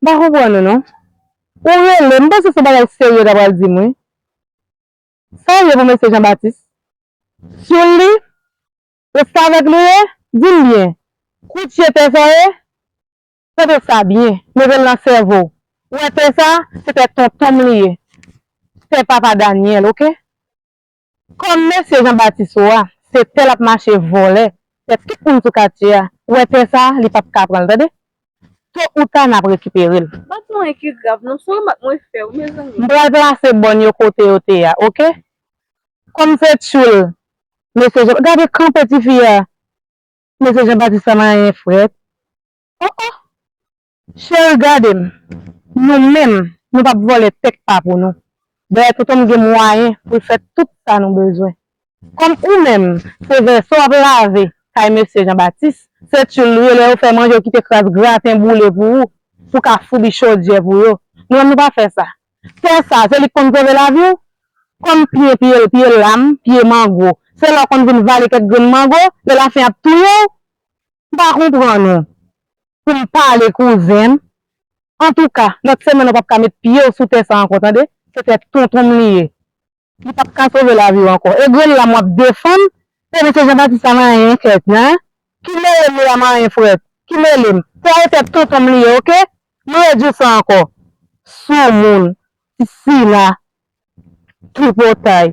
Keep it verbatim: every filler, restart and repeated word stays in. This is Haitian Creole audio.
M pa konprann ou non. Ou rele, m panse se bagay serye w ta pral di m wi. Sa w ye pou mesye Jean Baptiste? Tchoul li? Restavèk li ye? Di m byen. Koutje tè sa ye? Tande sa byen, mete l nan sèvo w. Ou wè tè sa, se tè tonton m li ye. Tè papa Daniel, oke? Kòm mesye Jean Baptiste ou a, se tè l ap mache vòlè, tè tout moun sou katye a. Ou wè tè sa, li p ap ka pran l, tande? To ou ta n ap rekipere l. Pa t mwen ki grav non, se remak mwen fè w, mezanmi. M pral plase bòn yo kote yo te a, oke? Kòm se tchoul, mesye Jean, gade kanpe tifi a. Mesye Jean Baptiste sa manyen frèt. Oh oh! Cheri, gade m. Nou menm, nou p ap vòlè tèk pa pou nou. Dayè, tonton m gen mwayen pou l fè tout sa nou bezwen. Kòm ou menm, se vèso w ap lave kay mesye Jean Baptiste, se tchoul li ye, lè yo fè manje, yo kite kras graten boule pou ou, pou w ka foubi chodyè pou yo. Nou menm, nou pa fè sa. Tè sa, se li k konn sove lavi w. Kòm pye, pye, pye lam, pye mango. Se lè w konn vin vale kèk grenn mango, lè lafen ap touye w. M pa konprann ou. Pou m pale kouzen m. Antouka, lòt semèn ou p ap ka met pye w sou tè sa ankò, tande? Se tè tonton m li ye. Li p ap ka sove lavi w ankò. E grenn lam w ap defann, e mesye Jean Baptiste sa manyen kèt, en? Ki mele m li a manyen frèt? Ki mele m? Tè a e tè tonton m li ye, oke? M redwi sa ankò. Soumoun, ti sila, tripotay.